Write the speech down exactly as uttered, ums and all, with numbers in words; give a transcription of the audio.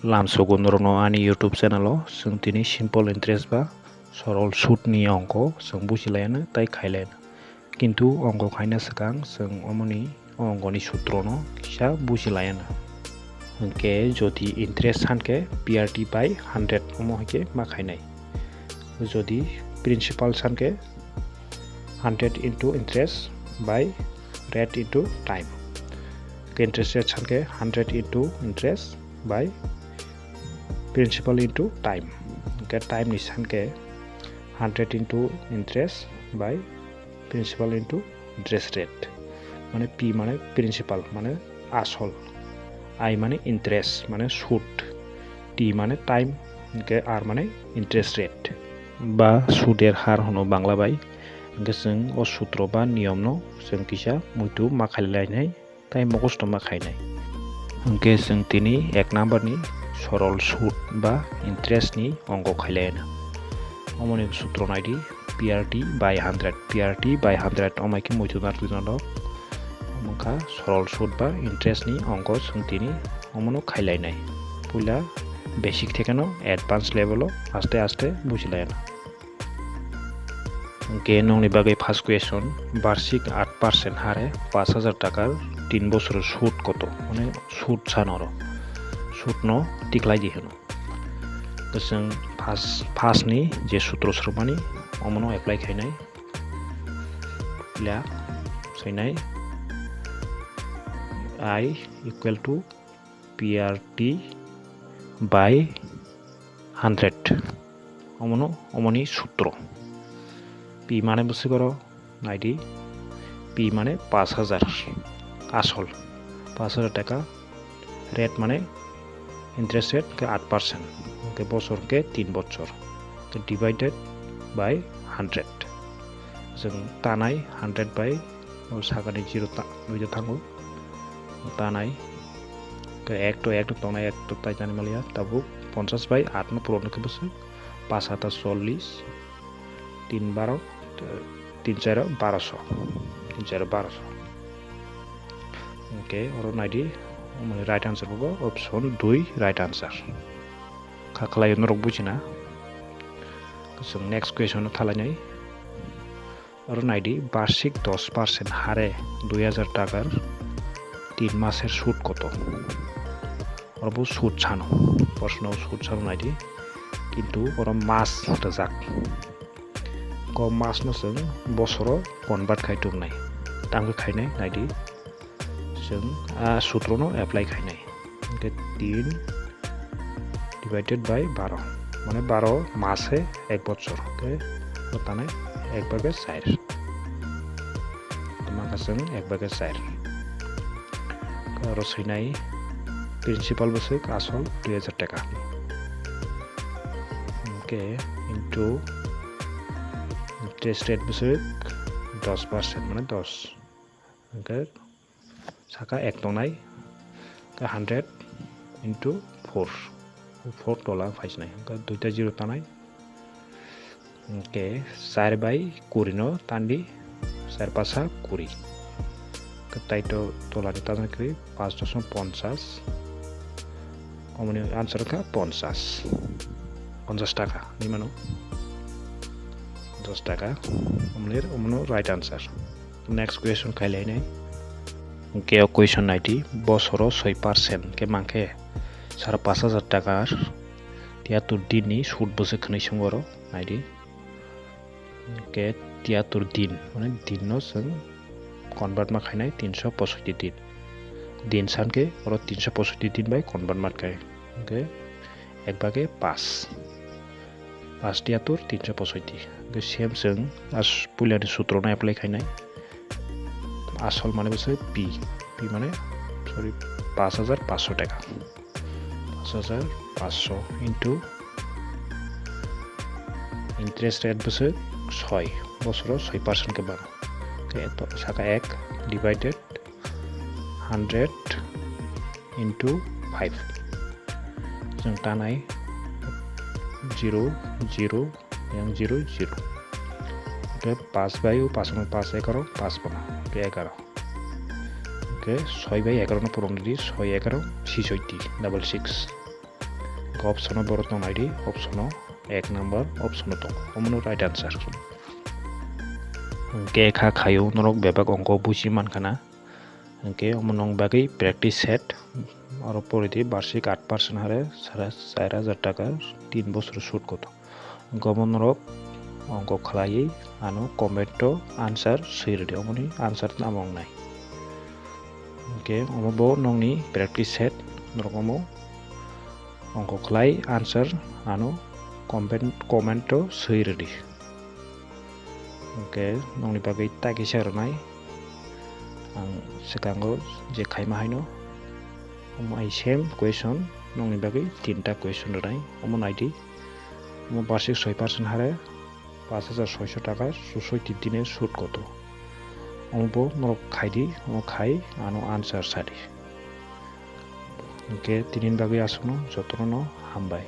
Lamsogo norokno ani YouTube channel o chwng tini simple interest ba sorol sud ni ongko chwng bujilaiyano tei khailaiyano. Kintu ongko khaina swkang chwng omoni o ongkoni sutrono kisa bujilaiyano. Hwnkhe jodi interest sankhe P R T by hundred omo hai khe ma khainai. Jodi principal sankhe hundred into interest by rate into time. Interest rate sankhe hundred into interest by principal into time. Hwnkhe time ni sankhe hundred into interest by principal into interest rate. Mane P mane principal, mane asol. I mane interest, mane sud. T mane time, hwnkhe R mane interest rate. Ba suder har hwno Bangla bai. Hwnkhe chwng o sutro ba niyomno chwng kisa muitu ma khailai lainai. Tai mukhostoma khainai. Hwnkhe chwng tini ek number ni sorol sud ba interest ni ongko khailaiyano. Omoni sutro naidi P R T by hundred, P R T by hundred omai khe muitu narwkdi norok. Omo wngkha sorol sud ba interest ni ongko chwng tini omono khailainai. Puila basic thekeno advance level o aste aste bujilaiyano. Hwnkhe nongni bagwi first question, barshik aat percent hare pash hajar takar tin bochor sud koto? Mane sud san oro. Sud no tiklai di hwno. Kwchwng first, first ni je sutro swrwkmani, omono apply khainai. Ila, swinai. I equal to P R T by hundred. Omono, omoni sutro. P mane bwswk oro naidi. P mane pash hajar. Asol. Pash hajar taka. Rate mane interest rate ke aat percent. Ke bochor ke tin bochor. Ke divided by hundred. Chwng tanai hundred by o sakani zero ta-, duita thango. Tanai. Ke ek to ek to tongnai, ek to tai tani maliya. Tabuk ponchash bai aat no puron ke bwswk. Pash hata chollish. Tin baro, tin charo baroso. Tin charo baroso. Hwnkhe oro naidi, omoni right answer bo option dui right answer. Kha khlai norok bujina. Chwng next question o thalainai. Oro naidi, barshik dos percent hare dui hajar takar tin maser sud koto? Oro bo sud sano, proshno sud sano naidi, kintu oro mas rwjak. Ko mas no chwng bosoro convert khai tubunai. Tamo khe khainai naidi, chwng a sutro no apply khainai. Hwnkhe tin divided by baro, mane baro mase ek bochor, hwnkhe o tanai ek bage char. Tamo khe chwng ek bage char. Oro swinai principal bwswk asol dui hajar taka. Hwnkhe into interest rate bwswk dos percent, mane dos. Hwnkhe saka ek tongnai, hwnkhe hundred into four, four tola phaisinai, hwnkhe duita zero tanai, hwnkhe char bai kuri no tandi, char pasa kuri, hwnkhe taito tola ni tajna kri paanch doshmik ponchash, omoni answer wngkha ponchash, ponchash taka hinwi mano, ponchash taka, omoni, omono right answer. Next question khailai nai. Hwnkhe o question naidi, bosoro soi percent khe mankhe sara pash hajar taka tiyatur din ni sud bwswk hwnwi swngo oro naidi. Hwnkhe tiyatur din, mane din no chwng convert ma khainai tinsho posoiti din. Din san khe oro tinsho posoiti din bai convert ma khainai. Hwnkhe ek bage pash. Pash tiyatur tinsho posoiti. Hwnkhe same chwng as puilani sutro no apply khainai. Asol mane bwswk P. P mane, sorry, pash hajar pash sho taka. Pash hajar pash sho into interest rate bwswk soi, bosoro soi percent khe bano. Hwnkhe to saka ek divided hundred into five. Chwng tanai zero, zero, yang zero, zero. Hwnkhe pash bai o pash no pash egaroh, pash bono hwnkhe egaroh. Hwnkhe soi bai egaroh no puron di, soi egaroh, six eighty, double six. Option o borok tong naidi, option o ek number option o tong, omono right answer. Hwnkhe kha khaio norok bebak ongko buji mankha na. Hwnkhe omo nong bagwi practice set, oro poridi barshik aat percent hare sara char hajar taka tin bosor sud koto. Hwnkhe omo norok ongko khlaiwi ano comment o answer swi rwdi, omoni answer tamo wngnai. Hwnkhe omo bo nongni practice set, norok omo ongko khlai answer ano comment, comment o swi rwdi. Hwnkhe nongni bagwi takisa rwnai ang swkango je khaima haino. Omo ai same question nongni bagwi tinta question rwnai, omo naidi. Omo barshik soi percent hare paanch hajar soiso taka susoi tin dine sud koto. Omo bo norok khaidi, omo khai ano answer sadi. Hwnkhe tinini bagwi aswkno jotono hambai.